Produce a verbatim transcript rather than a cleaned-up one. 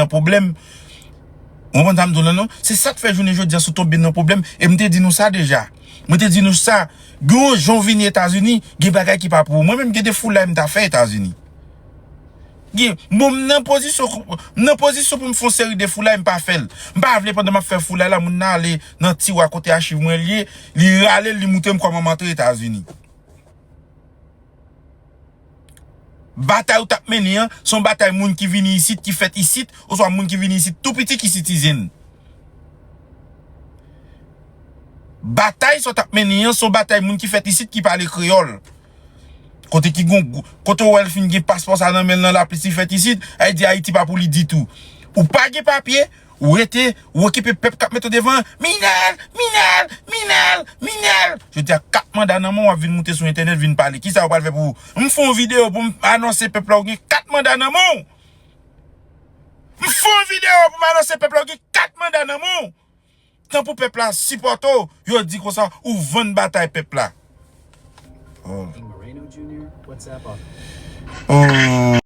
nan pwoblèm. Ou konprann sa m di w la non? Se sa k fè jounen jodi a si w tonbe nan pwoblèm. E m te di nou sa deja. Mwen te di nou sa. Gen yon jan w vini Etazini, gen bagay ki pa pou ou. Mwen menm gen de foulay m ta fè Etazini. Gen, bon, m nan pozisyon, m nan pozisyon pou m fè yon seri de foulay, m pa fè l. M pa vle pandan m ap fè foulay la, moun nan ale nan tiwa kote achiv mwen l ye, li rale l, li moutre m kòman m antre Etazini. Batay ou t ap mennen an, se yon batay moun ki vini isit, ki fèt isit, oswa moun ki vini isit tou piti ki sitizen. Batay sa w t ap mennen an, se yon batay moun ki fèt isit, ki pale kreyòl. Kote ki gon, kote w wè l fin gen paspò sa nan men l nan lapli, si fèt isit, ay di Ayiti pa pou li ditou. Ou pa gen papye, ou rete, ou okipe pèp k ap mete w devan, Minel, Minel, Minel, Minel. Jodi a kat manda nan men w, w ap vin moute sou entènèt, vin pale. Kisa yo pral fè pou ou? M fè yon videyo pou m anonse pèp la, ou gen kat manda nan men w. M fè yon videyo pou m anonse pèp la, ou gen kat manda nan men w. Tan pou pèp la sipòte w, yo di konsa, ou vann batay pèp la. Oh. Oh.